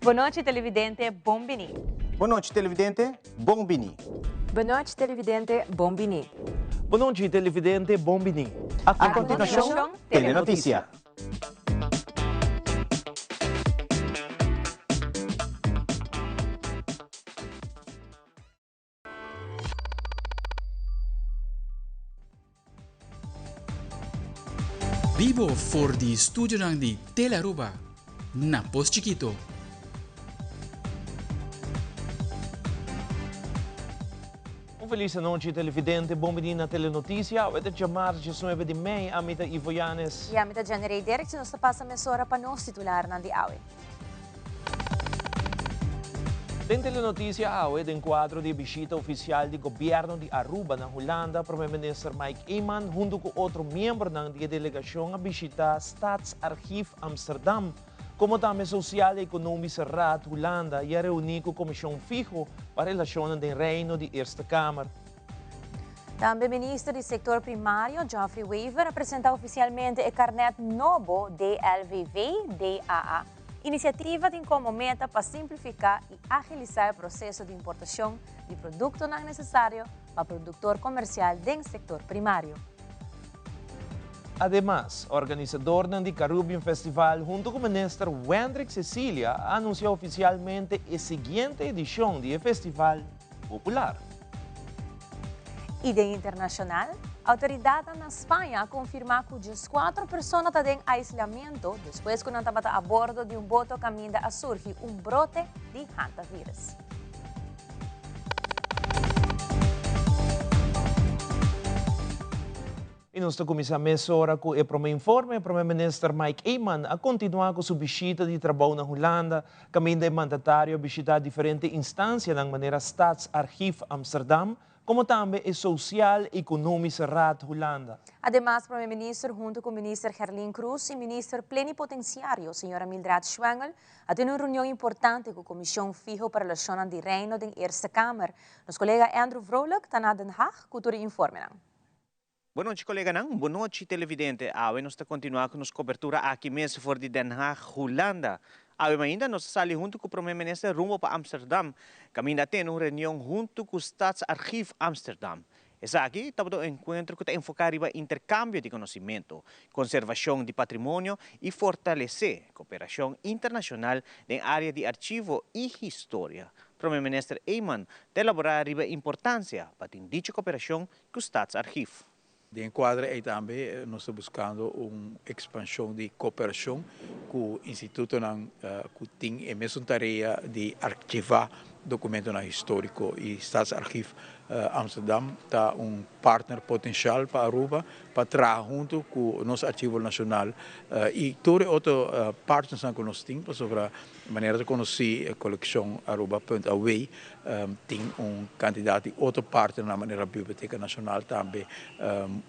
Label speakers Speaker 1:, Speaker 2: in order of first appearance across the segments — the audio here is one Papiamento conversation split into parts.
Speaker 1: Bon nochi televidente, bon bini.
Speaker 2: Bon nochi televidente, bon bini.
Speaker 3: Bon nochi televidente, bon bini.
Speaker 4: Bon nochi televidente, bon bini.
Speaker 2: A continuacion, Telenoticia.
Speaker 5: Bibo for di studionan di Telearuba na Pos Chikito.
Speaker 4: Un felis anochi televidente, bon bini na Telenoticia. Awe ta djamars 19 di mei, ami ta Ivo Yanes.
Speaker 1: I ami ta Jenny Rey Derks i nos ta pasa mesora pa nos titularnan di awe.
Speaker 4: Den Telenoticia awe, den cuadro di e bishita oficial di Gobierno di Aruba na Hulanda, Prome Minister Mike Eman hunto cu otro miembronan di e delegacion a bishita Staatsarchief Amsterdam, como tambe Sociaal Economische Raad Hulanda y a reuni cu Comision Fiho pa Relacionnan den Reino di Eerste Kamer.
Speaker 1: Tambe Minister di Sector Primario, Geoffrey Wever, a presenta oficialmente e carnet nobo DLVV DAA. Iniciativa tin como meta pa simplifica y agilisa e proceso di importacion di productonan necesario pa productor comercial den sector primario.
Speaker 4: Ademas, organisadornan di Carubbian Festival hunto cu Minister Wendrick Cecilia a anuncia oficialmente e siguiente edicion di e festival popular.
Speaker 1: Y den internacional, autoridadnan na Spaña a confirma cu 14 persona ta den aislamiento despues cu nan tabata a bordo di un boto caminda a surgi un brote di hantavirus.
Speaker 4: Y nos ta cuminsa mesora cu e prome informe. Prome Minister Mike Eman a continua cu su bishita di trabou na Hulanda, caminda e mandatario a bishita diferente instancianan manera Staatsarchief Amsterdam, como tambe e Sociaal Economische Raad Hulanda.
Speaker 1: Ademas, Prome Minister hunto cu Minister Gerlien Croes y Minister Plenipotenciario, señora Mildred Schwengle, a tene un reunion importante cu Comision Fiho pa Relacionnan di Reino den Eerste Kamer. Nos colega Andrew Vrolijk ta na Den Haag cu tur e informenan.
Speaker 6: Bon nochi koleganan, bon nochi televidente. Awe nos ta kontinuá ku nos kobertura aki mes for di Den Haag, Hulanda. Awe mainta nos ta sali huntu ku Prome Minister rumbo pa Amsterdam, kaminda a tene un reunion huntu ku Stadsarchief Amsterdam. Esaki tabata un enkuentro ku ta enfoká riba interkambio di konosimentu, konservashon di patrimonio i fortalesé koperashon internashonal den área di archivo i historia. Prome Minister Eman ta elaborá riba e importansia pa tin dicho koperashon ku Staatsarchief.
Speaker 7: Den e kuadro ei tambe nos ta buskando un ekspanshon di koperashon ku institutonan ku tin e mesun tarea di archivá dokumentonan históriko i Staatsarchief Amsterdam ta un partner potenshal pa Aruba pa traha huntu ku nos Archivo Nashonal i tur e otro partnersnan ku nos tin pasobra manera ta konosí e kolekshon Aruba punt aw tin un kantidat di otro partnernan manera Biblioteka Nashonal tambe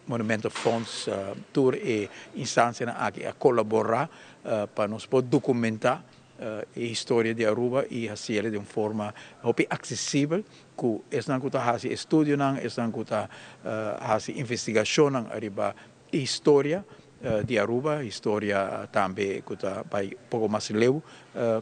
Speaker 7: Monumentenfonds tur e instansianan aki a kolaborá pa nos por dokumentá e historia di Aruba i hasiel di un forma hopi aksesibel ku esnan ku ta hasi estudionan, esnan ku ta hasi investigashonnan ariba e historia di Aruba, historia tambe ku ta bai poko mas leu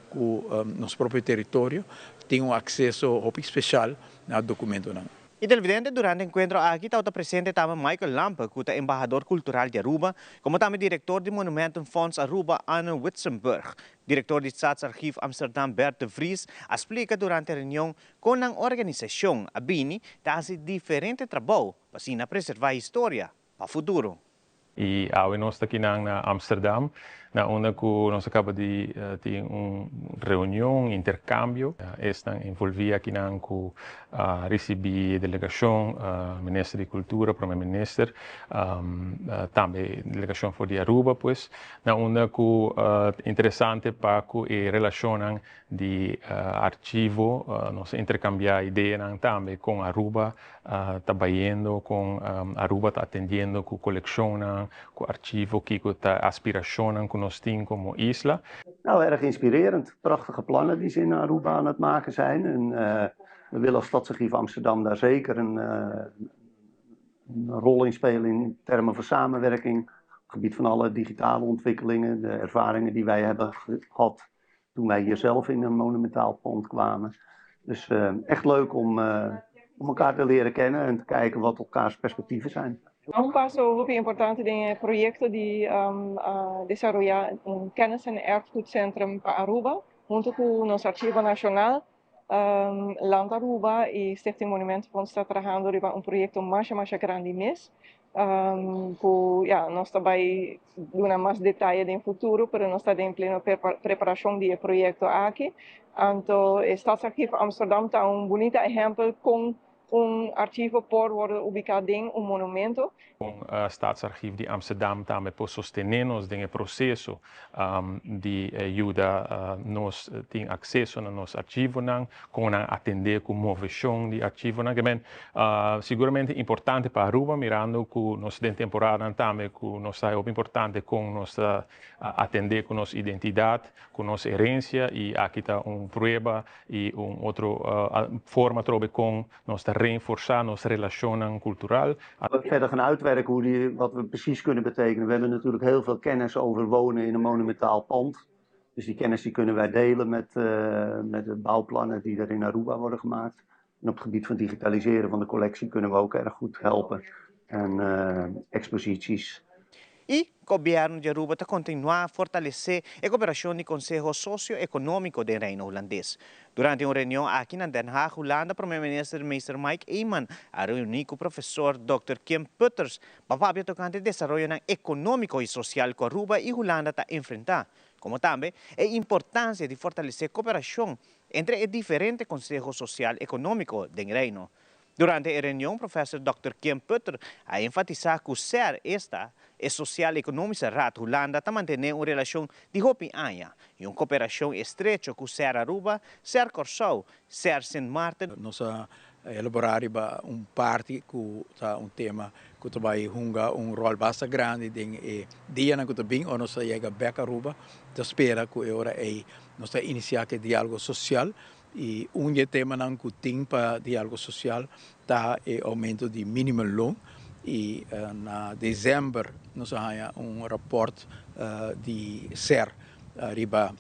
Speaker 7: ku nos propio teritorio, tin un akseso hopi speshal na dokumentonan.
Speaker 6: E televidente durante enkuentro aki tabata presente tambe Michael Lampe ku ta embahador kultural di Aruba, komo tambe direktor di Monumentenfonds Aruba Anne Witsenburg. Direktor di Staatsarchief Amsterdam Bert de Vries a splika durante e reunion kon nan organisashon a bini ta hasi diferente trabou pa asina preservá historia pa futuro.
Speaker 8: I awe nos ta kinan na Amsterdam, na unda ku nos a kaba di tin un reunion, interkambio. Esnan envolví akinan ku a risibí e delegashon, Minister di Kultura, Prome Minister, tambe delegashon for di Aruba pues, na unda ku interesante pa ku e relashonnan di archivo, nos a interkambiá ideanan tambe kon Aruba ta bayendo, kon Aruba ta atendiendo ku kolekshonnan, ku archivo, kiko ta aspirashonnan ku nos tin komo isla.
Speaker 9: Nou, erg inspirerend. Prachtige plannen die ze in Aruba aan het maken zijn. En we willen als Stadsarchief Amsterdam daar zeker een, een rol in spelen in termen van samenwerking. Op het gebied van alle digitale ontwikkelingen, de ervaringen die wij hebben gehad. Toen wij hier zelf in een monumentaal pand kwamen. Dus echt leuk om elkaar te leren kennen en te kijken wat elkaars perspectieven zijn.
Speaker 10: Un paso hopi importante den e proyecto di desaroya un kennis- en erfgoedcentrum pa Aruba, hunto cu nos Archivo Nacional, Land Aruba y Stichting Monumentenfonds ta trahando riba un proyecto masha masha grandi mes, cu ya nos ta bay duna mas detaye den futuro, pero nos ta den pleno preparacion di e proyecto aki. Anto e Stadsarchief Amsterdam ta un bunita ehempel con un archivo por wordo ubica den un monumento.
Speaker 8: Con Stadsarchief di Amsterdam tambe por sostene nos den e proceso di yuda nos tin acceso na nos archivonan, con nan atende cu movecion di archivonan. Ke men siguramente importante pa Aruba, mirando cu nos den temporadanan tambe cu nos ta hopi importante con nos ta atende cu nos identidad, cu nos herencia, y aki ta un prueba y un otro forma atrobe con nos ta reenforsa nos relacionnan cultural.
Speaker 9: Verder gaan uitwerken wat we precies kunnen betekenen. We hebben natuurlijk heel veel kennis over wonen in een monumentaal pand. Dus die kennis die kunnen wij delen met de bouwplannen die er in Aruba worden gemaakt. En op het gebied van digitaliseren van de collectie kunnen we ook erg goed helpen. En exposities.
Speaker 6: E gobierno di Aruba ta continua fortalece e cooperacion di Conseho Socio-Economico di Reino Hulandes. Durante un reunion aki na Den Haag, Hulanda, Prome Minister Mr. Mike Eman a reuni cu profesor Dr. Kim Putters pa papia tocante desaroyo economico y social cu Aruba y Hulanda ta enfrenta, como tambe e importancia di fortalece cooperacion entre e diferente Conseho Social Economico di Reino. Durante e reunion, profesor Dr. Kim Putter a enfatisa cu SER, esta e Sociaal Economische Raad Hulanda, ta mantene un relacion di hopi aña y un cooperacion estrecho cu SER Aruba, SER Corsou, SER Sint Maarten.
Speaker 7: Nos a elabora un parti cu ta un tema cu ta bay hunga un rol basta grandi den e dianan cu ta bin ora nos yega bek Aruba. Ta spera cu e ora ey nos ta inicia cu dialogo social y un temanan cu tin pa dialogo social ta e aumento di minimumloon y na december nos a haya un rapport di SER riba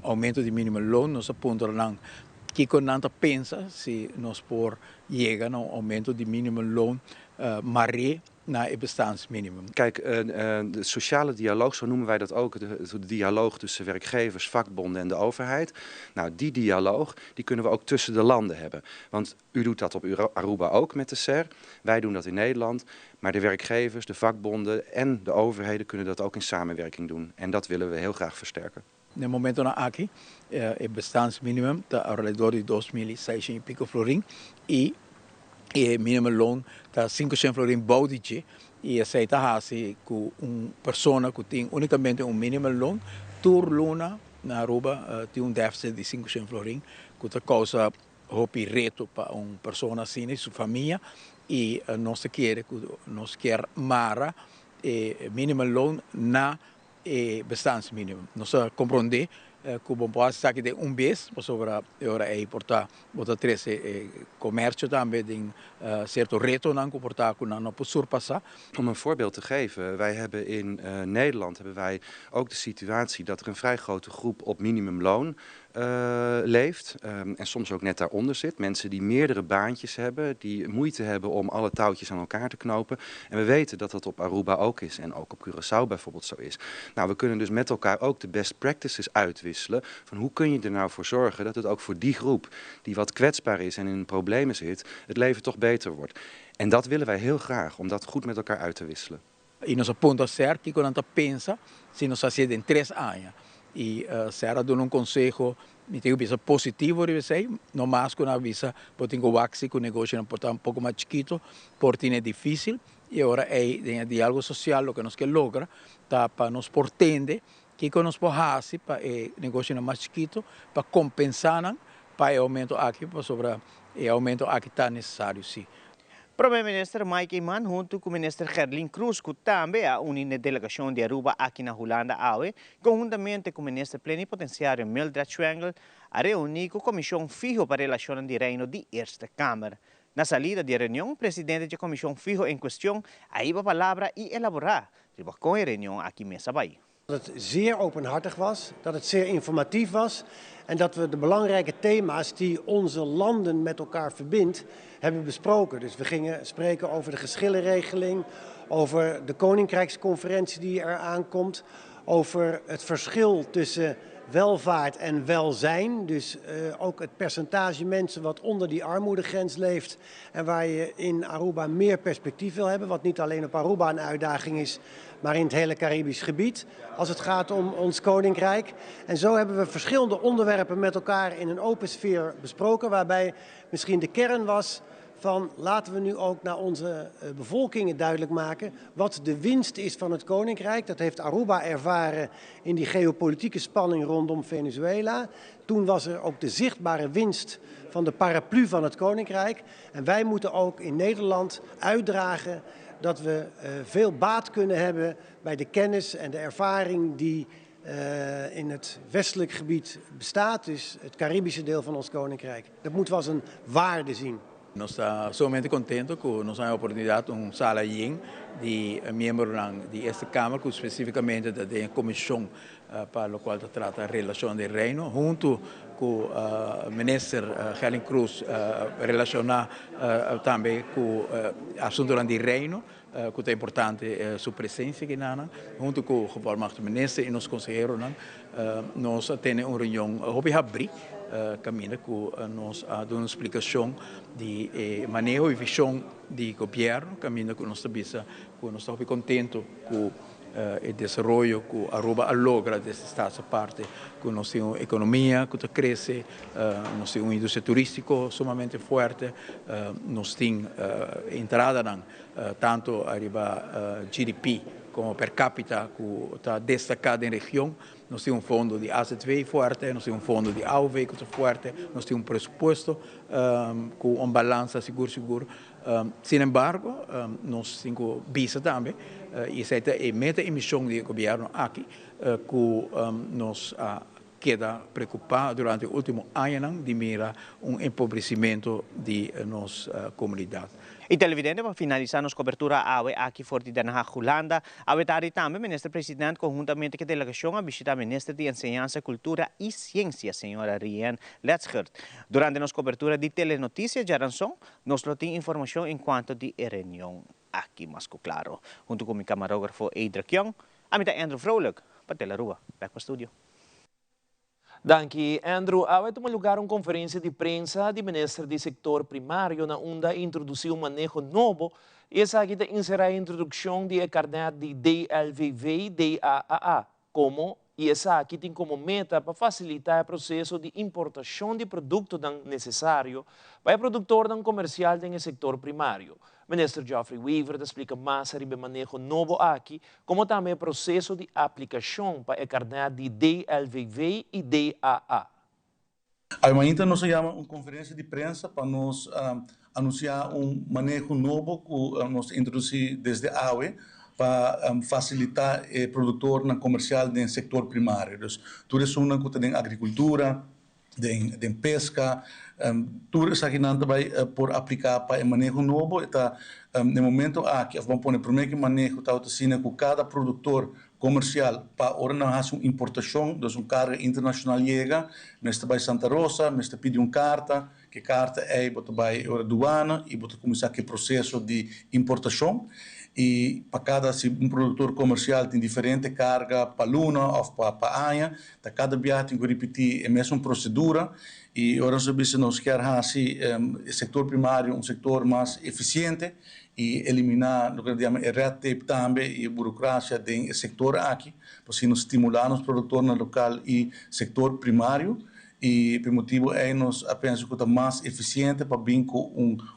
Speaker 7: aumento di minimumloon. Nos a puntra nan kico nan ta pensa, si nos por yega na un aumento di minimumloon mara na e bestaansminimum.
Speaker 11: Kijk, de sociale dialoog, zo noemen wij dat ook, de dialoog tussen werkgevers, vakbonden en de overheid. Nou, die dialoog, die kunnen we ook tussen de landen hebben. Want u doet dat op Aruba ook met de SER, wij doen dat in Nederland. Maar de werkgevers, de vakbonden en de overheden kunnen dat ook in samenwerking doen. En dat willen we heel graag versterken.
Speaker 7: Na e momentonan aki, e bestaansminimum ta alrededor di 2.600 y pico florin y e minimumloon ta 500 florin bou di dje y esey ta haci cu un persona cu tin unicamente un minimumloon tur luna na Aruba tin un deficit di 500 florin cu ta causa hopi reto pa un persona asina y su famia y nos kier cu nos kier mara e minimumloon na e bestaansminimum. Nos a comprende cu bo por esaki den un bes, pasobra e ora ey por ta bo ta trece e comercio tambe den cierto retonan cu por ta cu nan no por surpasa.
Speaker 11: Om een voorbeeld te geven, wij hebben in Nederland hebben wij ook de situatie dat er een vrij grote groep op minimumloon leeft en soms ook net daaronder zit. Mensen die meerdere baantjes hebben, die moeite hebben om alle touwtjes aan elkaar te knopen. En we weten dat dat op Aruba ook is en ook op Curaçao bijvoorbeeld zo is. Nou, we kunnen dus met elkaar ook de best practices uitwisselen van hoe kun je er nou voor zorgen dat het ook voor die groep die wat kwetsbaar is en in problemen zit, het leven toch beter wordt. En dat willen wij heel graag, om dat goed met elkaar uit te wisselen.
Speaker 7: Y nos a puntra SER kico nan ta pensa si nos haci den 3 aña. Y SER a duna un conseho, mi tin cu bisa positivo riba esey, no mas cu nan a bisa bo tin cu wak si cu negoshi por ta un poco mas chikito, por tin dificil y awor ey den dialogo social loke nos kier logra ta pa nos por tende kico nos por haci pa e negoshi mas chikito pa compensa nan pa e aumento aki, pasobra e aumento aki ta necesario si.
Speaker 6: Prome Minister Mike Eman hunto cu Minister Gerlin Croes, cu tambe a uni na delegacion di Aruba aki na Hulanda awe, conhuntamente cu Minister Plenipotenciario Mildred Schwengle, a reuni cu e Comision Fiho pa Relacion di Reino di Eerste Kamer. Na salida di e reunion, presidente di e comision fiho en cuestion a hiba palabra y elabora riba con e reunion aki mes a bay.
Speaker 12: Dat het zeer openhartig was, dat het zeer informatief was en dat we de belangrijke thema's die onze landen met elkaar verbindt, hebben besproken. Dus we gingen spreken over de geschillenregeling, over de Koninkrijksconferentie die er aankomt, over het verschil tussen welvaart en welzijn. Dus ook het percentage mensen wat onder die armoedegrens leeft en waar je in Aruba meer perspectief wil hebben, wat niet alleen op Aruba een uitdaging is, maar in het hele Caribisch gebied als het gaat om ons koninkrijk. En zo hebben we verschillende onderwerpen met elkaar in een open sfeer besproken, waarbij misschien de kern was van: laten we nu ook naar onze bevolkingen duidelijk maken wat de winst is van het koninkrijk. Dat heeft Aruba ervaren in die geopolitieke spanning rondom Venezuela. Toen was er ook de zichtbare winst van de paraplu van het koninkrijk. En wij moeten ook in Nederland uitdragen dat we veel baat kunnen hebben bij de kennis en de ervaring die in het westelijk gebied bestaat, dus het Caribische deel van ons koninkrijk. Dat moeten we als een waarde zien.
Speaker 7: Nos ta sumamente contento cu nos a haya oportunidad un sala yen di miembronan di Eerste Kamer cu specificamente ta den e comision pa locual ta trata relacion den Reino hunto cu Minister Gerlin Croes relaciona tambe cu asuntonan di Reino cu ta importante su presencia aki hunto cu Gevolmachtigde Minister y nos conseheronan. Nos a tene un reunion hopi habri caminda cu nos a duna un splicacion di e maneho y vision di gobierno, caminda cu nos ta bisa cu nos ta hopi contento cu e desaroyo cu Aruba a logra desde Staatsaparte, cu nos tin un economia cu ta crece, nos tin un industria turistico sumamente fuerte, nos tin entradanan tanto ariba GDP como per capita cu ta destaca den region. Nos tin un fondo di AZV fuerte, nos tin un fondo di AOV cu ta fuerte, nos tin un presupuesto cu un balansa sigur sigur. Sin embargo, nos tin cu bisa tambe, y esey ta e meta y mision di gobierno aki, cu nos a keda preocupa durante e ultimo añanan di mira un empobrecimento di nos comunidad.
Speaker 6: Y televidente, pa finalisa nos cobertura awe aki for di Den Haag, Hulanda, awe tardi tambe Minister President conhuntamente cu delegacion a bishita Minister di Enseñansa, Cultura y Ciencia, señora Rien Letschert. Durante nos cobertura di Telenoticia djaranson, nos lo tin informacion en cuanto di e reunion aki mas cu claro. Hunto cu mi camarografo Edric Young, ami ta Andrew Vrolijk, pa Telearuba. Back pa studio.
Speaker 4: Danki, Andrew. Awe a tuma lugar un conferencia di prensa di Minister di Sector Primario na unda a introduci un maneho nobo y esaki ta encera e introduccion di e carnet di DLVV DAAA como y esaki tin como meta pa facilita e proceso di importacion di productonan necesario pa e productornan comercial den e sector primario. Minister Geoffrey Wever ta splica mas riba e maneho nobo aki, como tambe e proceso di aplicacion pa e carnet di DLVV y DAA.
Speaker 13: Awe nos a yama un conferencia di prensa pa nos anuncia un maneho nobo cu nos a introduci desde awe pa facilita e productornan comercial den sector primario. Dus tur esunnan cu ta den agricultura, den pesca, tur esakinan tambe por aplica pa e maneho nobo. Ta na momento aki, ban pone prome cu maneho ta asina cu cada productor comercial pa ora nan haci un importacion, dus un carga internacional yega, mester bay Santa Rosa, mester pidi un carta, cu e carta ey bo ta bay ora douane y bo ta cuminsa cu e proceso di importacion. Y pa cada, si un productor comercial tin diferente carga pa luna of pa aña, ta cada biaha tin cu ripiti e mesun procedura. Y ora nos nos kier haci e sector primario un sector mas eficiente y elimina loke ta yama red tape tambe y burocracia den e sector aki, pa asina stimula nos productornan local y sector primario. Y pa e motibo ey nos a pensa cu ta mas eficiente pa bin cu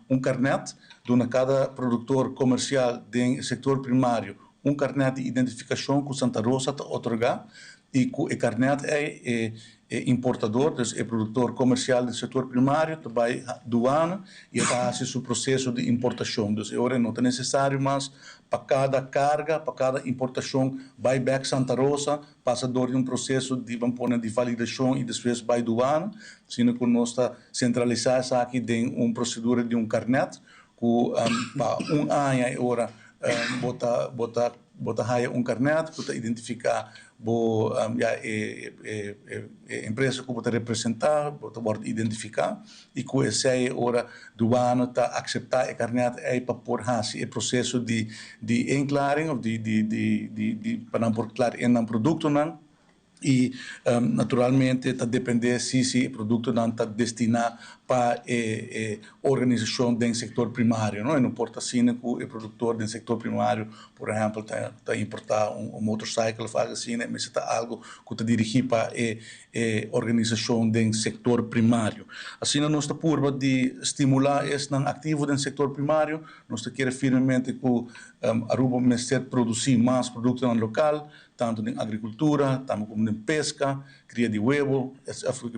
Speaker 13: un carnet, duna cada productor comercial den sector primario un carnet di identificacion cu Santa Rosa ta otorga y cu e carnet ey e importador, dus e productor comercial den sector primario, ta bay douane y ta haci su proceso di importacion. Dus awor no ta necesario mas pa cada carga, pa cada importacion, bay back Santa Rosa, pasa door di un proceso di, ban pone, di validacion y despues bay douane, sino cu nos ta centralisa esaki den un procedura di un carnet, cu pa un aña awor bo ta, bo ta. Bo ta haya un karnèt ku ta identifiká bo, ya, e empresa ku bo ta representá, bo ta wòrdu identifiká i ku esei e ora duana ta akseptá e karnèt ei pa por hasi e proseso di di inklaring òf di di di pa nan por klar in nan produktonan. I naturalmente ta dependé si si e produktonan ta destiná pa e e organisashon den sektor primario, no? E no por ta asina ku e produktor den sektor primario, por ehèmpel, ta ta importá un motorcycle òf algu asina, e mester ta algu ku ta dirigí pa e e organisashon den sektor primario. Asina nos ta purba di stimulá esnan aktivo den sektor primario. Nos ta kere firmemente ku Aruba mester produsí mas produktonan lokal, tantu den agrikultura, tambe komo den peska, kria di webo,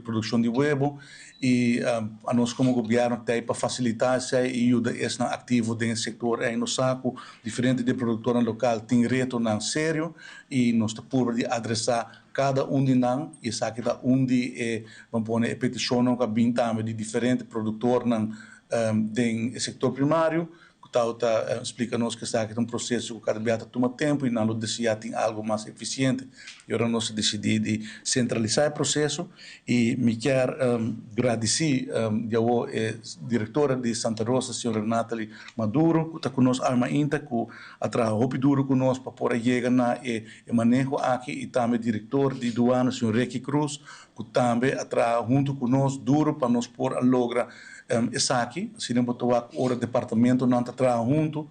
Speaker 13: produkshon di webo, i anos komo gobièrnu ta ei pa fasilitá esei i yuda esnan aktivo den e sektor ei. Nos sa ku diferente di e produktornan lokal tin retonan serio i nos ta purba di adresá kada un di nan i esaki ta un di e, ban pone, e petishonnan ku a bin tambe di diferente produktornan den e sektor primario. Ku tau ta splika nos ku esaki ta un proseso ku kada bia ta tuma tempu i nan lo deseá tin algu mas efisiente. I ora nos a disidí di sentralisá e proseso i mi kier gradisí di awor e direktora di Santa Rosa, señora Nathalie Maduro, ku ta ku nos alma inta, ku a traha hopi duru ku nos pa por a yega na e maneho aki i tambe direktor di duana, señor Ricky Cruz, ku tambe a traha huntu ku nos duru pa nos por a logra esaki. Asina bo ta wak ora departamentonan ta traha huntu,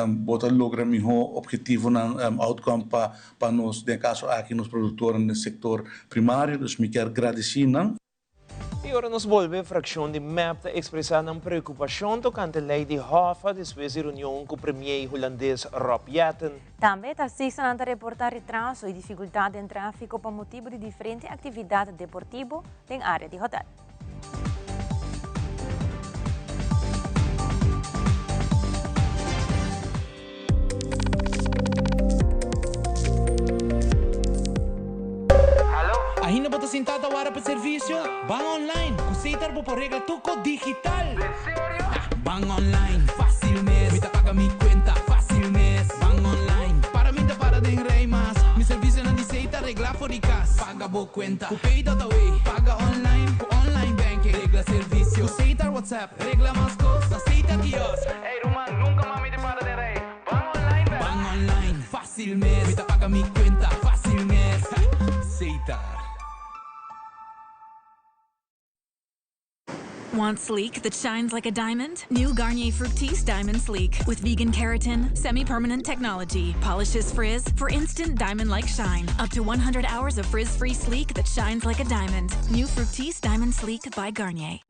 Speaker 13: bo ta logra mihó ophetivonan, outcome, pa pa nos, den e kaso aki nos produktornan den sektor primario. Dus mi kier gradisí nan.
Speaker 4: I ora nos bolbe, frakshon di mep ta ekspresá nan preokupashon tokante lei di Hoffa despues di reunion ku premier hulandes Rob Jetten.
Speaker 1: Tambe taksistanan ta reportá retraso i difikultat den tráfiko pa motibu di diferente aktividat deportibo den área di hotèl.
Speaker 14: Ainda bo ta sintá ta wara pa servisio? Ban online! Ku Setar bo por regla tur kos digital! Ban online, fácil mes. Mi ta paga mi cuenta, fácil mes. Ban online, para mi ta para den rij mas. Mi servicionan di Setar regla for di cas. Paga bo cuenta cu Pay.aw. Paga online cu online banking. Regla servicio cu Setar WhatsApp. Regla mas cos na Setar kiosk. Ey ruman, nunca mas mi ta para den rij. Ban online bel. Ban online, fácil mes. Mi ta paga mi cuenta, fácil mes. Setar.
Speaker 15: Want sleek that shines like a diamond? New Garnier Fructis Diamond Sleek with vegan keratin, semi-permanent technology, polishes frizz for instant diamond-like shine. Up to 100 hours of frizz-free sleek that shines like a diamond. New Fructis Diamond Sleek by Garnier.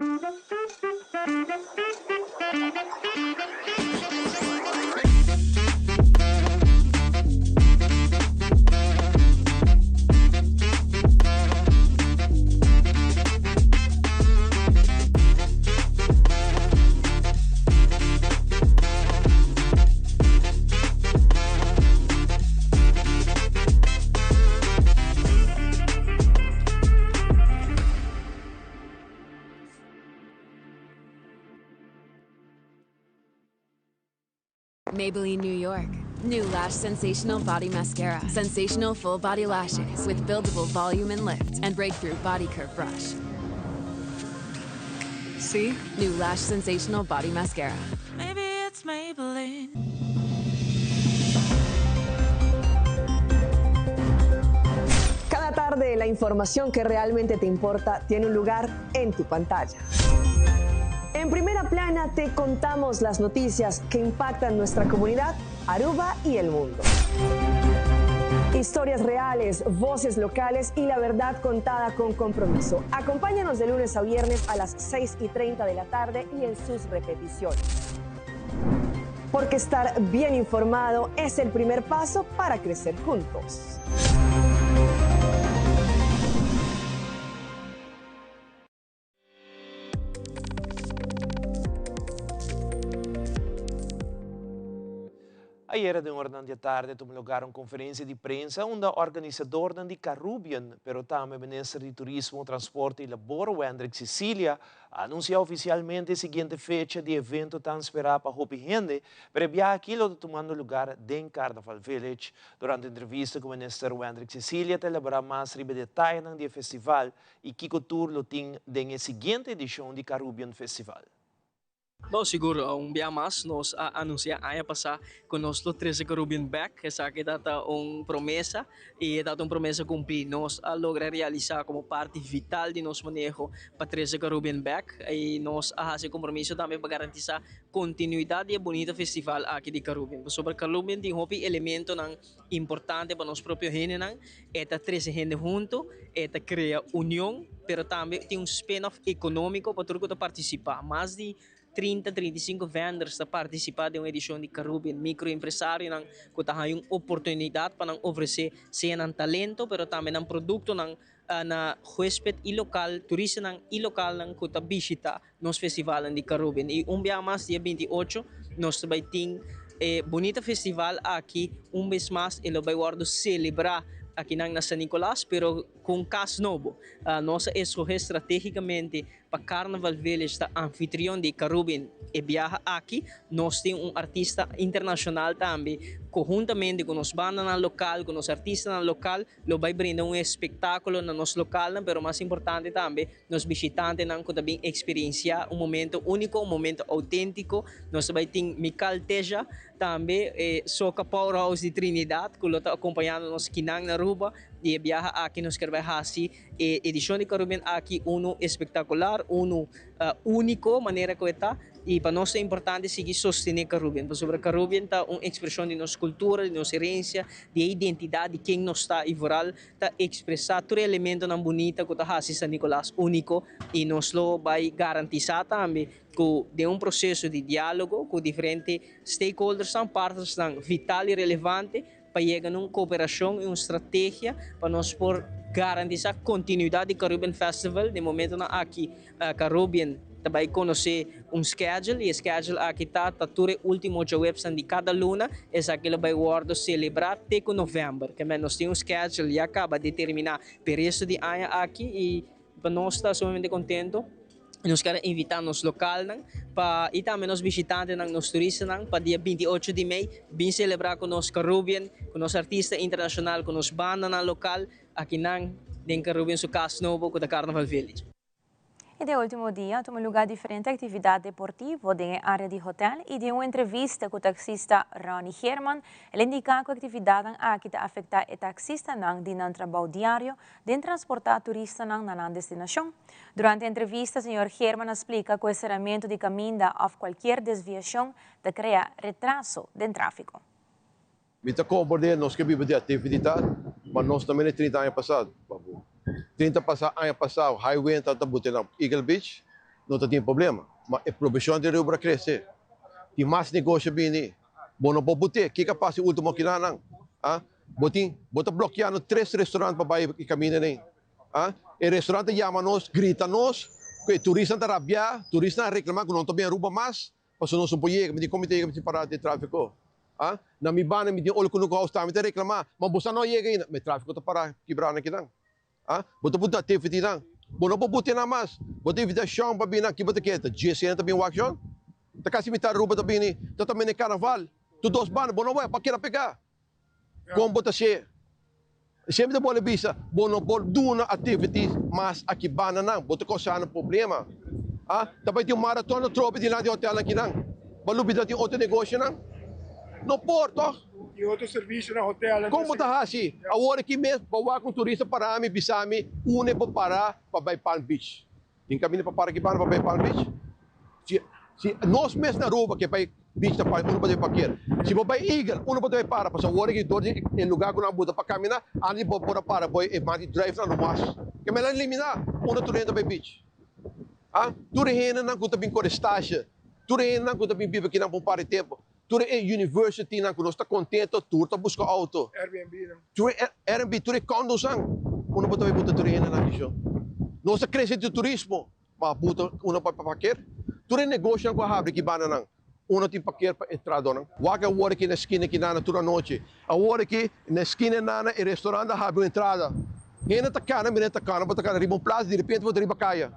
Speaker 15: Maybelline New York. New Lash Sensational Body Mascara. Sensational full body lashes with buildable volume and lift and breakthrough body curve brush. See? New Lash Sensational Body Mascara. Maybe it's Maybelline.
Speaker 16: Cada tarde la información que realmente te importa tiene un lugar en tu pantalla. En primera plana te contamos las noticias que impactan nuestra comunidad, Aruba y el mundo. Historias reales, voces locales y la verdad contada con compromiso. Acompáñanos de lunes a viernes a las 6 y 30 de la tarde y en sus repeticiones. Porque estar bien informado es el primer paso para crecer juntos.
Speaker 4: Ayera. Ayera den oranan di atardi a tuma lugar un conferencia di prensa unda organisadornan di Carubbian, pero tambe Minister di Turismo, Transporte y Labor Wendrick Cecilia a anuncia oficialmente e siguiente fecha di evento tan spera pa hopi hende, pero e biaha aki lo ta tumando lugar den Carnaval Village. Durante entrevista cu Minister Wendrick Cecilia ta elabora mas riba e detayenan di e festival y kico tur lo tin den e siguiente edicion di Carubbian Festival.
Speaker 17: No, sigur, un bia mas nos a anuncia aña pasa cu nos lo trece Carubbian bek. Esaki ta ta un promesa y e ta ta un promesa cumpli. Nos a logra realisa como parti vital di nos maneho pa trece Carubbian bek y nos a haci e compromiso tambe pa garantisa continuidad di e bunita festival aki di Carubbian. Pasobra Carubbian tin hopi elementonan importante pa nos propio hendenan. E ta trece hende hunto, e ta crea union, pero tambe tin un spin-off economico pa tur cu ta participa. Mas di 30, 35 vendors ta participa den un edicion di Carubbian. Microempresarionan cu ta haya un oportunidad pa nan ofrece sea nan talento, pero tambe nan productonan na huesped y local, turistanan y localnan cu ta bishita nos festivalnan di Carubbian. Y un bia mas dia 28 nos ta bay tin e bunita festival aki un bes mas e lo bay wordo celebra akinan na San Nicolas pero cu un cas nobo. Nos a escoge strategicamente pa Carnaval Village ta anfitrion di Carubbian e biaha aki. Nos tin un artista internacional tambe cu huntamente cu nos bandanan local, cu nos artistanan local lo bay brinda un espectaculo na nos localnan pero mas importante tambe Nos bishitantenan ku ta bin eksperensiá un momento úniko, un momento outéntiko. Nos ta bai tin Mikal Teja, tambe e Soca Powerhouse di Trinidad ku lo ta akompañando nos kinan na Aruba. I e biaha aki nos ker bai hasi e edishon di Carubbian aki unu espektakular, unu úniko manera ku e ta. I pa nos ta importante sigui sostené Carubbian, pasobra Carubbian ta un ekspreshon di nos kultura, di nos herensia, di e identidat di ken nos ta i vooral ta expresa tur e elementonan bunita cu ta haci San Nicolas unico y nos lo bay garantisa tambe cu den un proceso di dialogo cu diferente stakeholdersnan, partnersnan vital y relevante pa yega na un cooperacion y un strategia pa nos por garantisa continuidad di Carubbian Festival. Den momentonan aki Carubbian ta bai conoce un schedule y e schedule aki ta ta tur e ultimo djahuebsnan di cada luna, esaki lo bai wordo celebra te cu november. Kemey nos tin un schedule ya caba determina p'e resto di aña aki y pa nos ta sumamente contento y nos kier a invita nos localnan pa y tambe nos bishitantenan, nos turistanan pa dia 28 di mei bin celebra cu nos Carubbian, cu nos artista internacional, cu nos bandanan local akinan den Carubbian su cas nobo cu ta Carnaval Village.
Speaker 1: E den ultimo dia a tuma luga diferente actividad deportivo den e area di hotel y den un entrevista cu taxista Ronnie Geerman el a indica cu actividadnan aki ta afecta e taxistanan di nan trabou diario den transporta turistanan na nan destinacion. Durante e entrevista señor Geerman a splica cu e ceramento di caminda of cualkier desviacion ta crea retraso den trafico.
Speaker 18: Mi ta komprendé nos ke biba di aktividat, ma nos ta mene 30 aña pasá, babu. 30 pasa aña pasá highway ta ta bute na Eagle Beach, no ta tin problema. Ma e probeshon di Rubra krese. Tin mas negosio bini. Bo no por bute. Kiko a pasa e ultimo kinanan? Ah? Bo tin, bo ta blokeando tres restaurant pa bai e kaminda nei. Ah? E restaurant ta yama nos, grita nos, ku e turistanan ta rabiá, turistanan a reklamá ku no ta bin Aruba mas. Pasobra nos no por yega, mi tin comité yega mi tin parada di trafico. Ah, na mi banda mi tin ol kunuku house tambe ta reclama, ma bosa no a yega ainda. Ma e trafico ta para kibra na kinan. Ah, bo ta puntra activity nan. Bo no por buti nan mas. Bo ta invita Shon pa bini aki bo ta keda. Djes hende ta bin wak Shon. Ta casi mitad Aruba ta bini. Ta ta mene carnaval. Tur dos banda bo no bo keda pega. Kon bo ta she? Semper ta bole bisa, bo no por duna activities mas aki banda nan, bo ta causa nan problema. Ah, ta bay tin un marathon atrobe dilanti hotel akinan. Bo lubida tin otro negoshonan? No por, toch?
Speaker 19: Tin otro servicio na hotel.
Speaker 18: Kon bo ta haci? Awor aki mes bo wak un turista para mi bisa mi une bo para pa bay Palm Beach. Tin caminda pa para aki banda pa bay Palm Beach? Si si nos mes na Aruba ke bay beach ta para uno pa debe parkeer. Si bo bay Eagle uno pa debe para pasobra awor aki dor di e lugar ku nan a buta pa camina antes di bo por a para bo e man di drive nan no mas. Ke mester a elimina unda tur hende ta bay beach. Ah tur e hendenan ku ta bin kore stage, tur e hendenan ku ta bin biba akinan pa un par di tempo, tur e universitynan ku nos ta kontento tur ta buska auto.
Speaker 19: Airbnb nan.
Speaker 18: Tur e Airbnb, tur e condos nan unda bo ta bay buta tur e hendenan aki sho. Nos ta krese di turismo. Pa buta una pa parker. Tur e negoshonan ku a habri ki bandanan. Uno tin parkeer pa e tradonan. Wak awor aki na eskina aki nana tur anochi. Awor aki na eskina nana e restaurant a habri un entrada. Hende ta kana mira hende ta kana bo ta kana riba un plaza di repente bo ta riba kaya.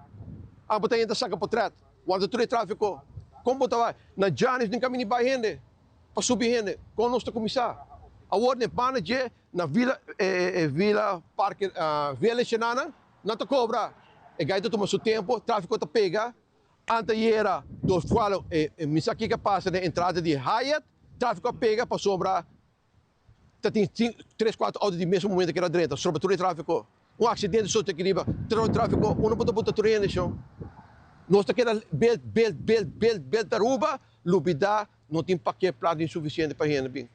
Speaker 18: A bo ta hende ta saka potret. Wanta tur e trafiko. Kon bo ta bai? Na Janis tin kaminda bai hende pa subi hende. Kon nos ta kuminsá? Awor na e banda dje na Villa e Villa Parke Village nana nan ta kobra. E gai ta tuma su tempo trafiko ta pega. Antayera dos cual e mi sa kico a pasa den entrada di Hyatt, trafico a pega pasobra ta tin tres cuatro auto di mesun momento keda drenta, stroba tur e trafico. Un accidente so ta kiriba tur e trafico, uno por ta buta tur hende shon. Nos ta keda belt belt belt belt belt Aruba lubida no tin parkeerplaats ni suficiente pa hende bin.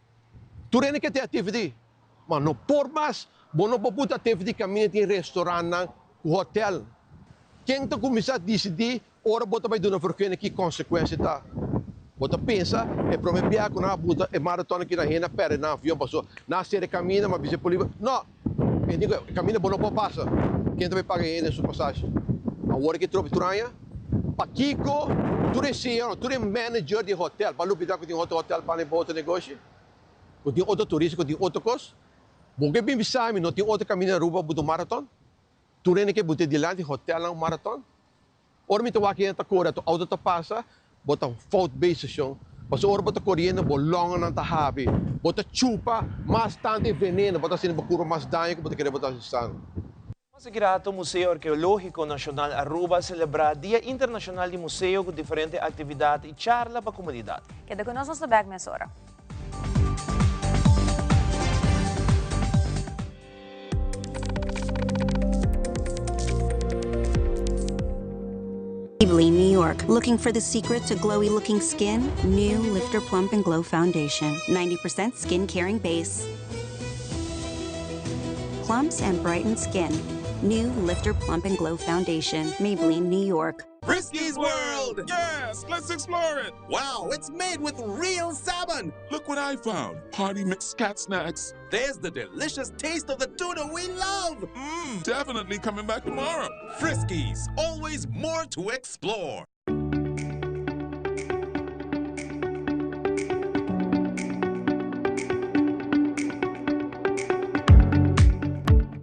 Speaker 18: Tur hende ke tin activity, ma no por mas, bo no por buta activity caminda tin restaurantnan cu hotel. Ken ta kuminsá disidí ora bo ta bai duna vergunning ki konsekuensia ta? Bo ta pensa e promé biaha ku nan a buta e maraton aki nan hende a pèrdè nan avion pasobra nan a sera e kaminda ma bisa e polis no! E di ku e kaminda bo no por pasa. Ken ta bai paga e hende su pasashi? Awor ki tropi tur aña? Pakiko tur e señor, tur e manager di hotel, bo a lubidá ku tin otro hotel banda di bo otro negoshi? Ku tin otro turista, ku tin otro kos? Bo ke bin bisa mi no tin otro kaminda na Aruba pa buta un maraton? Tur hende ke bute dilanti hotelnan maraton. Ora mi ta wak hende ta kore ato auto ta pasa, bo ta fout bezig shon. Pasobra ora bo ta koriendo bo longanan ta habri. Bo ta chupa mas tantu e veneno, bo ta haciendo bo kurpa mas daño ku bo ta kere bo ta haci sano.
Speaker 4: Mas di grato Museo Arkeológiko Nashonal Aruba a selebrá Dia Internashonal di Museo ku diferente aktividat i charla pa komunidat.
Speaker 1: Keda ku nos, nos ta bèk mesora.
Speaker 20: Maybelline New York. Looking for the secret to glowy looking skin? New Lifter Plump and Glow Foundation. 90% skin caring base. Plumps and brightens skin. New Lifter Plump and Glow Foundation. Maybelline New York.
Speaker 21: Frisky's World! Yes, let's explore it! Wow, it's made with real salmon! Look what I found! Party mix cat snacks. There's the delicious taste of the tuna we love! Mmm, definitely coming back tomorrow. Friskies, always more to explore.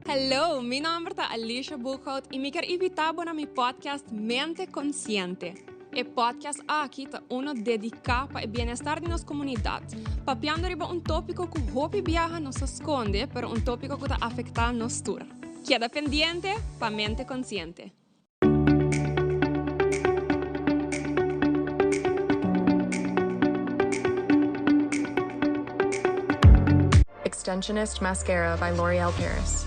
Speaker 22: Hello, mi nomber ta Alicia Boekhout y mi kier invita bo na mi podcast Mente Consciente. E podcast aki ta uno dedica pa e bienestar di nos comunidad, papiando riba un topico cu hopi biaha nos ta sconde, pero un topico cu ta afecta nos tur. Keda pendiente pa Mente Consciente.
Speaker 23: Extensionist Mascara by L'Oreal Paris.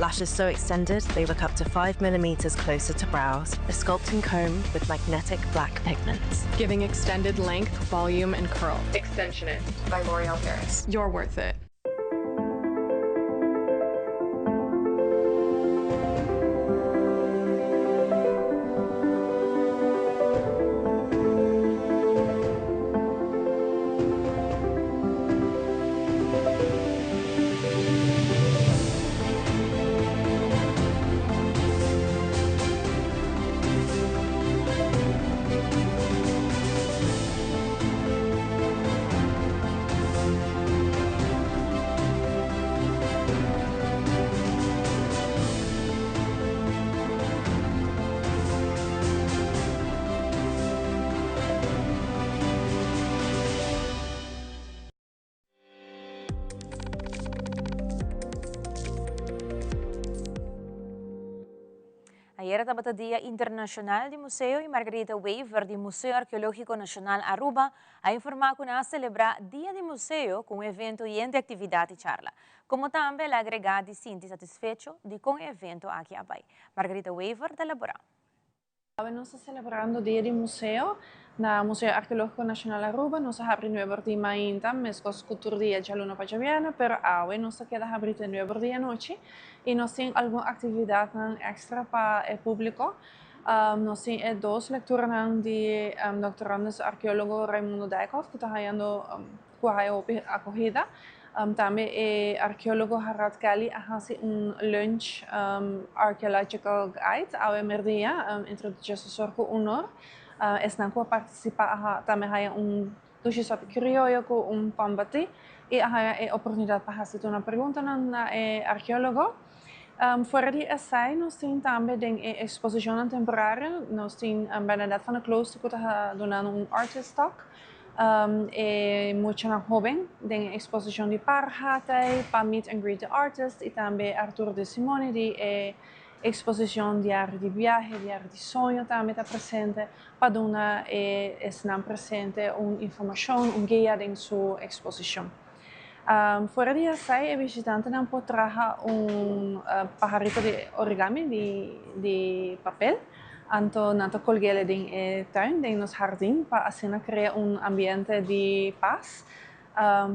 Speaker 24: Lashes so extended, they look up to 5 millimeters closer to brows. A sculpting comb with magnetic black pigments.
Speaker 23: Giving extended length, volume, and curl. Extensionist by L'Oreal Paris. You're worth it.
Speaker 1: Ayera tabata Dia Internacional di Museo y Margarita Wever di Museo Arqueologico Nacional Aruba a informa cu nan a celebra Dia di Museo cu un evento yen di actividad y charla. Como tambe el a agrega di sinti satisfecho di con e evento aki a bay. Margarita Wever ta elabora.
Speaker 23: Awe nos ta celebrando Dia di Museo na Museo Arqueologico Nacional Aruba. Nos a habri nueber di mainta, mescos cu tur dia djaluna pa djabièrnè, pero awe nos ta keda habri te nueber di anochi y nos tin algun actividadnan extra pa e publico. Nos tin e dos lecturanan di doctorandus arqueologo Raimundo Dijkhoff cu ta hayando cu a haya hopi acogida. Tambe e arkeólogo Harald Kelly a hasi un lunch archaeological guide awe merdia entre diesdos or cu un or. Esnan ku a partisipá a tambe haña un dushi sopi krioyo ku un pan batí i a haña e oportunidat pa hasi tur nan preguntanan na e arkeólogo. Fuera di esei nos tin tambe den e eksposishonnan temporario nos tin Bernadette van der Klooster ku ta dunando un artist talk. E muchanan hóben den e eksposishon di Parha ta ei pa meet and greet the artist i tambe Arturo De Simone di e Eksposishon Diario di Biahe, Diario di Soño tambe ta presente pa duna e esnan presente un informashon, un guia den su eksposishon. Fuera di esei e bishitantenan por traha un paharito di origami di papel, anto nan ta kolg'el den e tuin, den nos hardin, pa asina krea un ambiente di pas.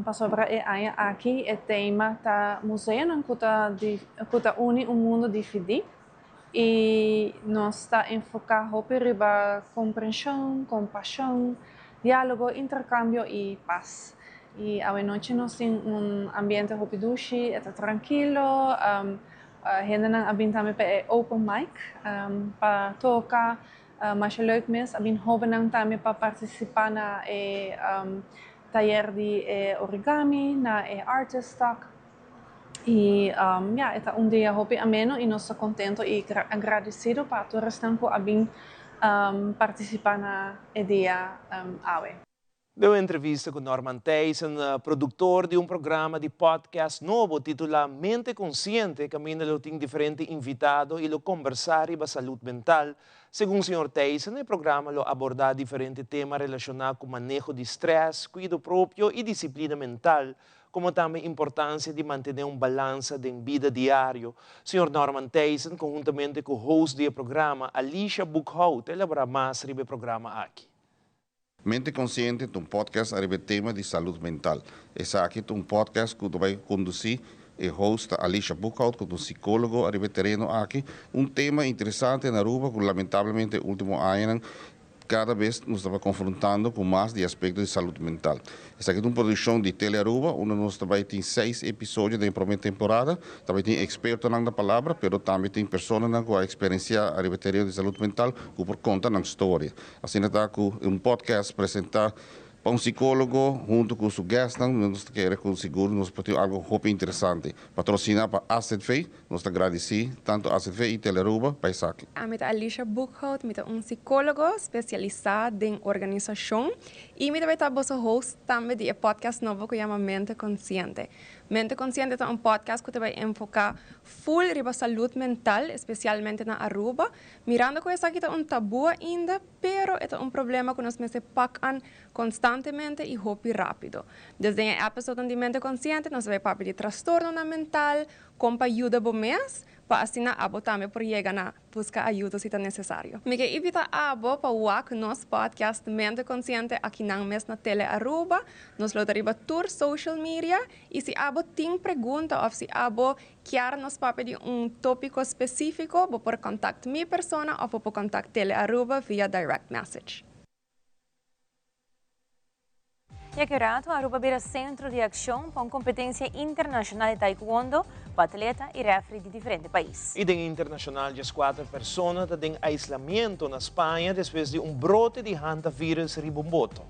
Speaker 23: Pasobra e aña aki e tema ta museonan ku ta ku ta uni un mundu dividí i nos ta enfoká hopi riba komprenshon, kompashon, diálogo, interkambio i pas. I awenochi nos tin un ambiente hopi dushi, e ta trankilo, hendenan a bin tambe pa e open mic pa toka. Masha leuk mes, a bin hobennan tambe pa participa na e tayer di e origami, na e artist talk. Y ya, e ta un dia hopi ameno y nos ta contento y agradecido pa tur esnan cu a bin participa na e dia awe.
Speaker 4: Den un entrevista ku Norman Thijssen, produktor di un programa di podcast nobo titulá Mente Konsiente kaminda lo tin diferente invitado i lo kombersá riba salud mental. Segun señor Thijssen e programa lo abordá diferente tema relashoná ku maneho di strès, kuido propio i disiplina mental, komo tambe importansia di mantené un balansa den bida diario. Señor Norman Thijssen konhuntamente ku host di e programa, Alicia Boekhout, ta elaborá mas riba e programa aki.
Speaker 2: Mente Consciente ta un podcast ariba e tema di salud mental. Esaki ta un podcast cu ta bay conduci e host ta Alicia Boekhout cu ta un psicologo ariba e tereno aki. Un tema interesante na Aruba cu lamentablemente e ultimo añanan cada bes nos ta bay confrontando cu mas di aspecto di salud mental. Esaki ta un produccion di Tele Aruba unda nos ta bay tin seis episodio den e prome temporada. Ta bay tin expertonan na palabra pero tambe tin personanan cu a experiencia ariba e tereno di salud mental cu por conta nan storia. Asina ta ku un podcast presentá pa un sikólogo huntu ku su guestnan, nos ta kere ku sigur nos por tin algu hopi interesante. Patrosiná pa AZV, nos ta gradisí tantu AZV i Telearuba pa esaki.
Speaker 22: Ami ta Alicia Boekhout, mi ta un sikólogo spesialisá den organisashon i mi ta bai ta boso host tambe di e podcast nobo ku yama Mente Konsiente. Mente Konsiente ta un podcast ku ta bai enfoká full riba salud mental, espesialmente na Aruba. Mirando ku esaki ta un tabú ainda, pero e ta un problema ku nos mester pak an konstantemente i hopi rápido. Dus den e episodenan di Mente Konsiente nos ta bai papia di trastornonan mental, kon pa yuda bo mes, pa asina abo tambe por yega na buska ayudo si ta nesesario. Mi ke invita abo pa wak nos podcast Mente Konsiente akinan mes na Tele Aruba. Nos lo ta riba tur social media i si abo tin pregunta òf si abo Kier nos papia di un tópiko spesífiko, bo por kontakt mi persona òf bo por kontakt Tele Aruba via direct message.
Speaker 1: Ya ki rato Aruba bira sentro di akshon pa un kompetensia internashonal di taekwondo ku atleta i rèfri di diferente pais.
Speaker 4: I den internashonal dieskuater persona ta den aislamiento na Spaña despues di un brote di hantavirus riba un boto.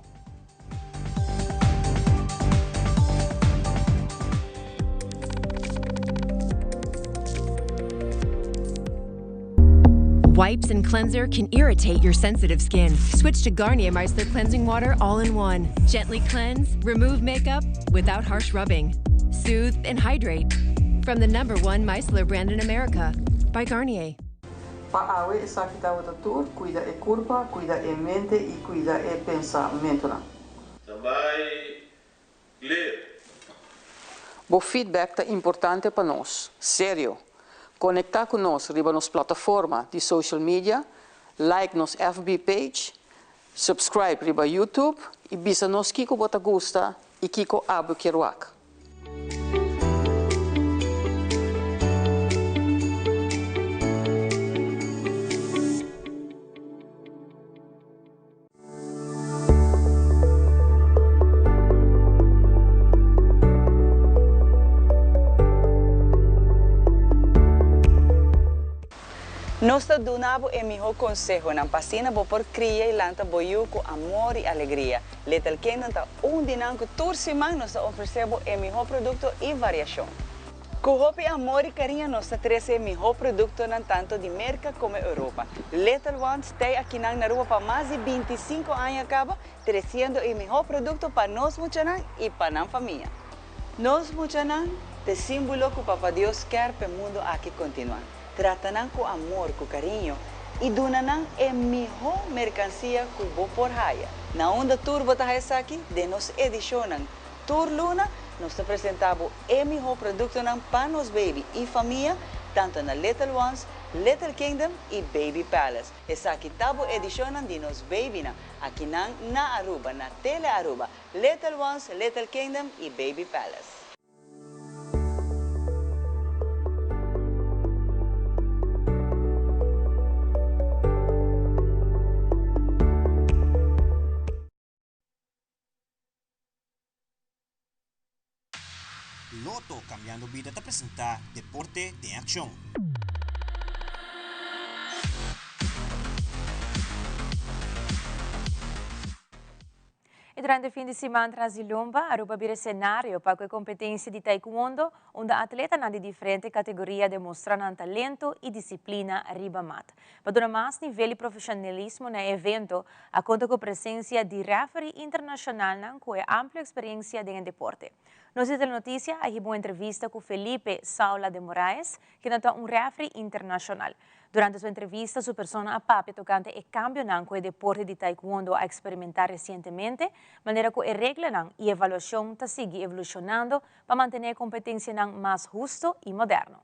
Speaker 24: Wipes and cleanser can irritate your sensitive skin. Switch to Garnier Micellar Cleansing Water all-in-one. Gently cleanse, remove makeup without harsh rubbing. Soothe and hydrate. From the number one micellar brand in America, by Garnier.
Speaker 3: Pa awe esaki tabata tur, cuida e curpa, cuida e mente y cuida e pensamentonan.
Speaker 5: Ta bai clear.
Speaker 3: Bo feedback ta importante pa nos. Serio! Conecta cu nos riba nos plataforma di social media, like nos FB page, subscribe riba YouTube y bisa nos kico bo ta gusta y kico abo kier wak.
Speaker 8: Nos ta duna bo e mihó konsehonan pa asina bo por kria i lanta bo yu ku amor i alegria. Little Kingdom ta un di nan ku tur siman nos ta ofresé bo e mihó produkto i variashon. Ku hopi amor i kariño nos ta trese e mihó produktonan tantu di Merka komo Europa. Little Ones tei akinan na Aruba pa mas di 25 aña kaba, tresiendo e mihó produkto pa nos muchanan i pa nan famia. Nos muchanan ta e símbolo ku Papa Dios kèr pa e mundu aki kontinuá. Trata nan ku amor, ku kariño i duna nan e mihó merkansia ku bo por haya. Na unda tur bo ta haya esaki? Den nos edishonnan. Tur luna nos ta presentá bo e mihó produktonan pa nos baby i famia, tantu na Little Ones, Little Kingdom i Baby Palace. Esaki ta bo edishonnan di nos babynan, akinan na Aruba, na Tele Aruba, Little Ones, Little Kingdom i Baby Palace.
Speaker 6: Lotto Cambiando Bida ta presenta Deporte den Accion.
Speaker 1: Y durante fin di siman tras di lomba, Aruba a bira escenario pa cu e competencia di Taekwondo, unda atletanan di diferente categoria a demostra nan talento y disciplina riba mat. Pa duna mas nivel y profesionalismo na e evento, a conta cu presencia di referee internacionalnan cu e amplio experiencia den e deporte. Nos di Telenoticia a hiba un entrevista cu Felipe Saula de Moraes, kende ta un referee internacional. Durante su entrevista su persona a papia tocante e cambionan cu e deporte di taekwondo a experimenta recientemente, manera cu e reglanan y evaluacion ta sigui evolucionando pa mantene e competencianan mas husto y moderno.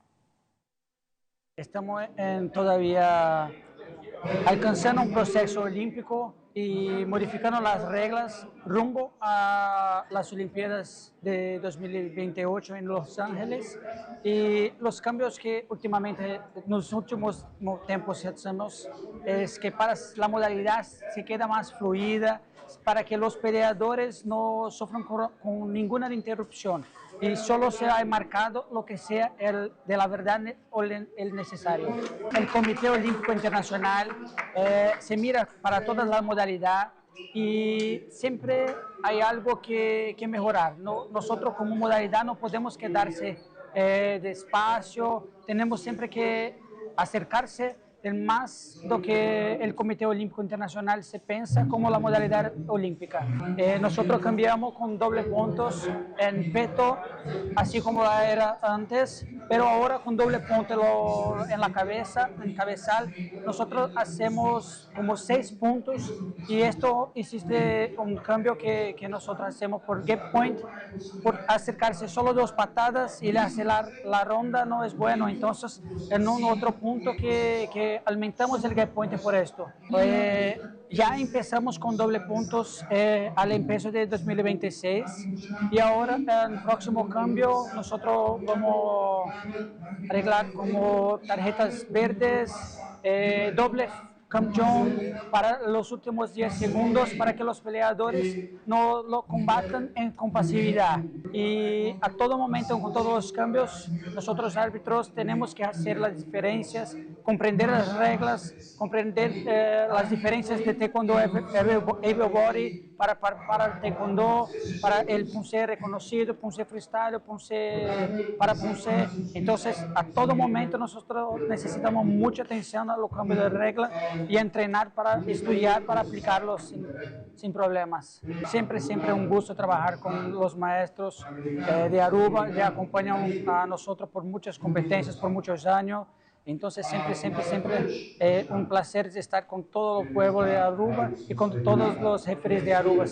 Speaker 9: Estamos en todavía alcanzando un proceso olímpico y modificando las reglas rumbo a las Olimpiadas de 2028 en Los Ángeles y los cambios que últimamente en los últimos tiempos hacemos es que para la modalidad se queda más fluida, para que los peleadores no sufran con ninguna interrupción y solo se ha marcado lo que sea el de la verdad o el necesario. El Comité Olímpico Internacional se mira para toda la modalidad y siempre hay algo que mejorar. No, nosotros como modalidad no podemos quedarse despacio, tenemos siempre que acercarse el más do que el Comité Olímpico Internacional se piensa como la modalidad olímpica. Nosotros cambiamos con doble puntos en peto, así como era antes, pero ahora con doble punto en la cabeza, en cabezal, nosotros hacemos como 6 puntos y esto existe un cambio que nosotros hacemos por gap point, por acercarse solo 2 patadas y hacer la ronda no es bueno. Entonces, en un otro punto que aumentamos el gap point por esto. Ya empezamos con doble puntos al empiezo de 2026 y ahora en el próximo cambio nosotros vamos a arreglar como tarjetas verdes, doble campeón para los últimos 10 segundos para que los peleadores no lo combatan en compasividad. Y a todo momento, con todos los cambios, nosotros árbitros tenemos que hacer las diferencias, comprender las reglas, comprender las diferencias de taekwondo able body para el taekwondo, para el punce reconocido, punce freestyle, punce para punce. Entonces, a todo momento nosotros necesitamos mucha atención a los cambios de regla y entrenar para estudiar, para aplicarlos sin problemas. Siempre, siempre un gusto trabajar con los maestros de Aruba, que acompañan a nosotros por muchas competencias, por muchos años. Entonces siempre, siempre, siempre un placer estar con todo el pueblo de Aruba y con todos los jefes de Aruba.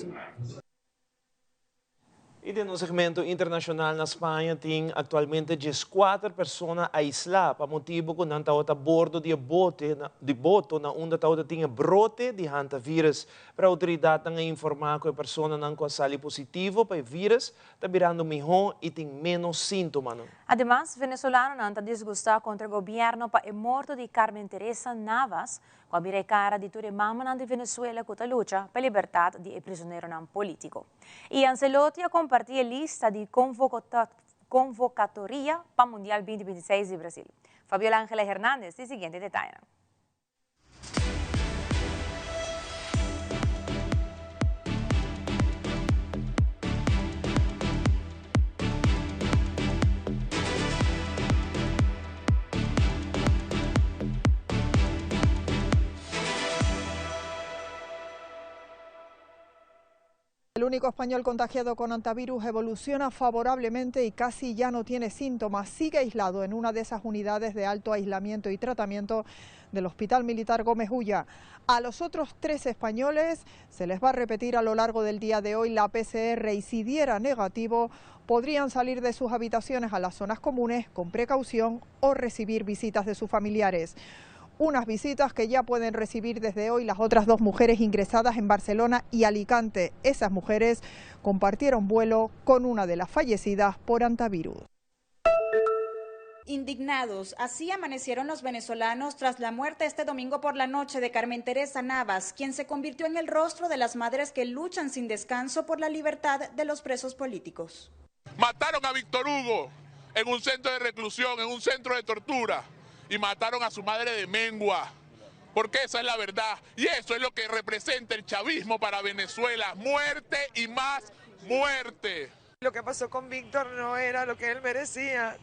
Speaker 4: Y den un segmento internacional na Spaña tin actualmente 14 persona aisla pa motibo cu nan tawata a bordo di bote na, di boto na unda tawata tin brote di hantavirus. Pero autoridadnan a informa cu e personanan cu a sali positivo pa e virus ta birando miho y tin menos sintomanan.
Speaker 1: Ademas, venezolanonan ta disgusta contra gobierno pa e morto di Carmen Teresa Navas, cu a bira e cara di tur e mamanan di Venezuela cu ta lucha pa libertad di e prisoneronan politico. Y Ancelotti a comparti e lista di konvokatoria pa Mundial 2026 di Brasil. Fabiola Angela Hernandez tin siguiente detayenan.
Speaker 7: El único español contagiado con antivirus evoluciona favorablemente y casi ya no tiene síntomas. Sigue aislado en una de esas unidades de alto aislamiento y tratamiento del Hospital Militar Gómez Ulla. A los otros tres españoles se les va a repetir a lo largo del día de hoy la PCR y si diera negativo podrían salir de sus habitaciones a las zonas comunes con precaución o recibir visitas de sus familiares. Unas visitas que ya pueden recibir desde hoy las otras dos mujeres ingresadas en Barcelona y Alicante. Esas mujeres compartieron vuelo con una de las fallecidas por antivirus.
Speaker 10: Indignados, así amanecieron los venezolanos tras la muerte este domingo por la noche de Carmen Teresa Navas, quien se convirtió en el rostro de las madres que luchan sin descanso por la libertad de los presos políticos.
Speaker 21: Mataron a Víctor Hugo en un centro de reclusión, en un centro de tortura, y mataron a su madre de mengua, porque esa es la verdad, y eso es lo que representa el chavismo para Venezuela, muerte y más muerte.
Speaker 11: Lo que pasó con Víctor no era lo que él merecía.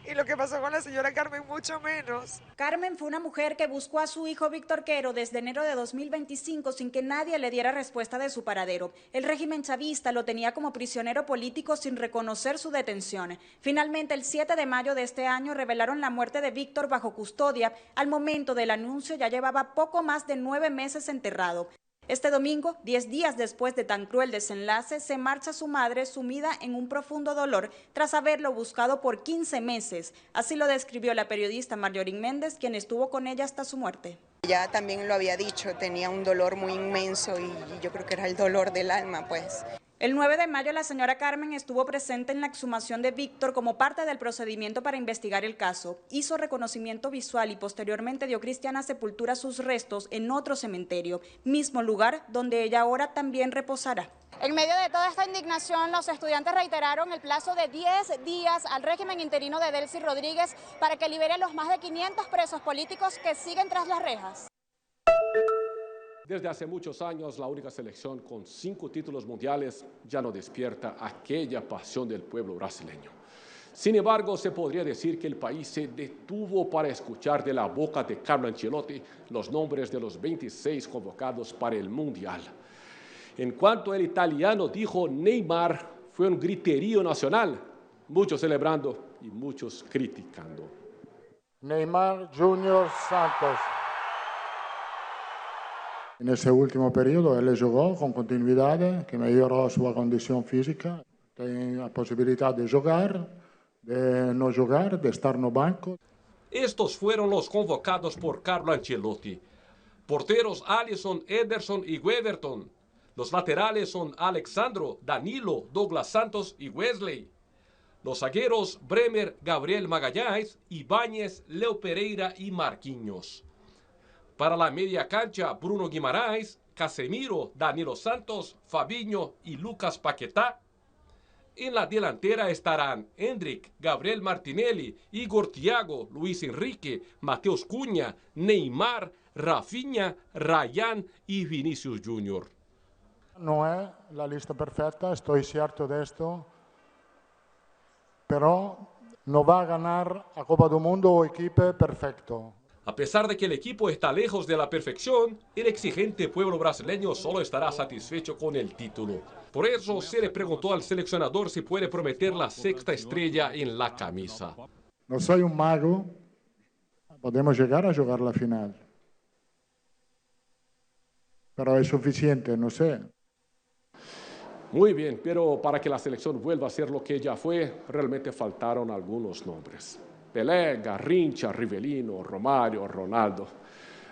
Speaker 11: Y lo que pasó con la señora Carmen, mucho menos.
Speaker 10: Carmen fue una mujer que buscó a su hijo Víctor Quero desde enero de 2025 sin que nadie le diera respuesta de su paradero. El régimen chavista lo tenía como prisionero político sin reconocer su detención. Finalmente, el 7 de mayo de este año revelaron la muerte de Víctor bajo custodia. Al momento del anuncio ya llevaba poco más de 9 meses enterrado. Este domingo, 10 días después de tan cruel desenlace, se marcha su madre sumida en un profundo dolor tras haberlo buscado por 15 meses. Así lo describió la periodista Marjorie Méndez, quien estuvo con ella hasta su muerte.
Speaker 12: Ya también lo había dicho, tenía un dolor muy inmenso y yo creo que era el dolor del alma, pues.
Speaker 10: El 9 de mayo, la señora Carmen estuvo presente en la exhumación de Víctor como parte del procedimiento para investigar el caso. Hizo reconocimiento visual y posteriormente dio cristiana sepultura a sus restos en otro cementerio, mismo lugar donde ella ahora también reposará.
Speaker 25: En medio de toda esta indignación, los estudiantes reiteraron el plazo de 10 días al régimen interino de Delcy Rodríguez para que libere a los más de 500 presos políticos que siguen tras las rejas.
Speaker 26: Desde hace muchos años, la única selección con 5 títulos mundiales ya no despierta aquella pasión del pueblo brasileño. Sin embargo, se podría decir que el país se detuvo para escuchar de la boca de Carlo Ancelotti los nombres de los 26 convocados para el Mundial. En cuanto el italiano dijo Neymar, fue un griterío nacional, muchos celebrando y muchos criticando.
Speaker 27: Neymar Junior Santos. En ese último periodo él jugó con continuidad, que mejoró su condición física. Tiene la posibilidad de jugar, de no jugar, de estar no banco.
Speaker 26: Estos fueron los convocados por Carlo Ancelotti. Porteros Alisson, Ederson y Weverton. Los laterales son Alexandro, Danilo, Douglas Santos y Wesley. Los zagueros Bremer, Gabriel Magalhães, Ibáñez, Leo Pereira y Marquinhos. Para la media cancha, Bruno Guimarães, Casemiro, Danilo Santos, Fabinho y Lucas Paquetá. En la delantera estarán Endrick, Gabriel Martinelli, Igor Thiago, Luis Enrique, Mateus Cunha, Neymar, Rafinha, Rayan y Vinicius Junior.
Speaker 27: No es la lista perfecta, estoy cierto de esto, pero no va a ganar a Copa do Mundo o equipo perfecto.
Speaker 26: A pesar de que el equipo está lejos de la perfección, el exigente pueblo brasileño solo estará satisfecho con el título. Por eso se le preguntó al seleccionador si puede prometer la 6ª estrella en la camisa.
Speaker 27: No soy un mago, podemos llegar a jugar la final. Pero es suficiente, no sé.
Speaker 26: Muy bien, pero para que la selección vuelva a ser lo que ya fue, realmente faltaron algunos nombres. Pelé, Garrincha, Rivelino, Romario, Ronaldo.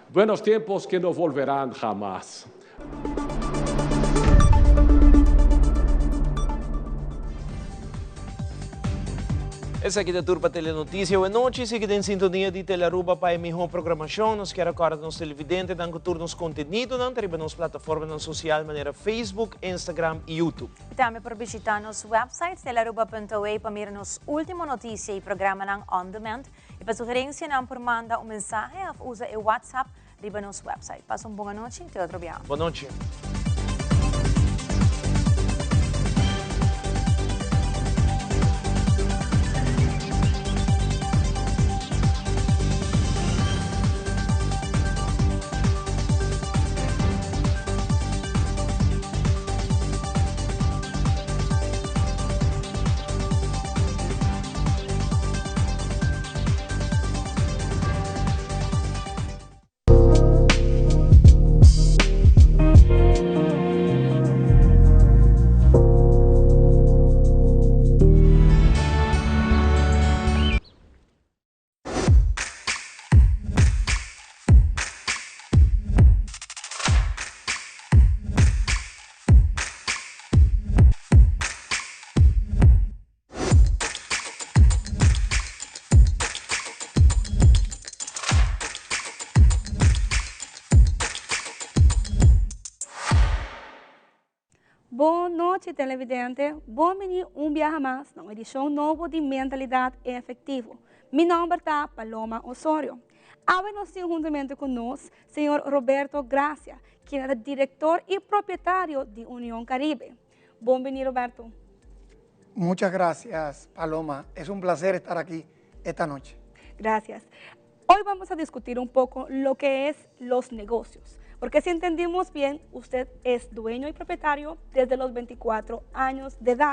Speaker 26: Buenos tiempos que no volverán jamás.
Speaker 4: Esaki ta tur pa Telenoticia awe nochi. Sigui den sintonia di Telearuba pa e miho programacion. Nos kier a corda nos televidentenan cu tur nos contenidonan ta riba nos plataformanan social manera Facebook, Instagram y YouTube.
Speaker 1: Y tambe por bishita nos website telearuba.aw pa mira nos ultimo noticia y programanan on demand. Y pa sugerencianan por manda un mensahe of usa e WhatsApp riba nos website. Pasa un bon anochi, te otro biaha.
Speaker 4: Bon nochi.
Speaker 13: Bon nochi televidente, bon bini un biaha mas na un edicion nobo di Mentalidad Efectivo. Mi nomber ta Paloma Osorio. Awe nos tin huntamente cu nos señor Roberto Gracia, quien ta director y propietario di Union Caribe. Bon bini Roberto.
Speaker 14: Muchas gracias Paloma, es un placer estar aquí esta noche.
Speaker 13: Gracias. Hoy vamos a discutir un poco lo que es los negocios, porque si entendimos bien, usted es dueño y propietario desde los 24 años de edad.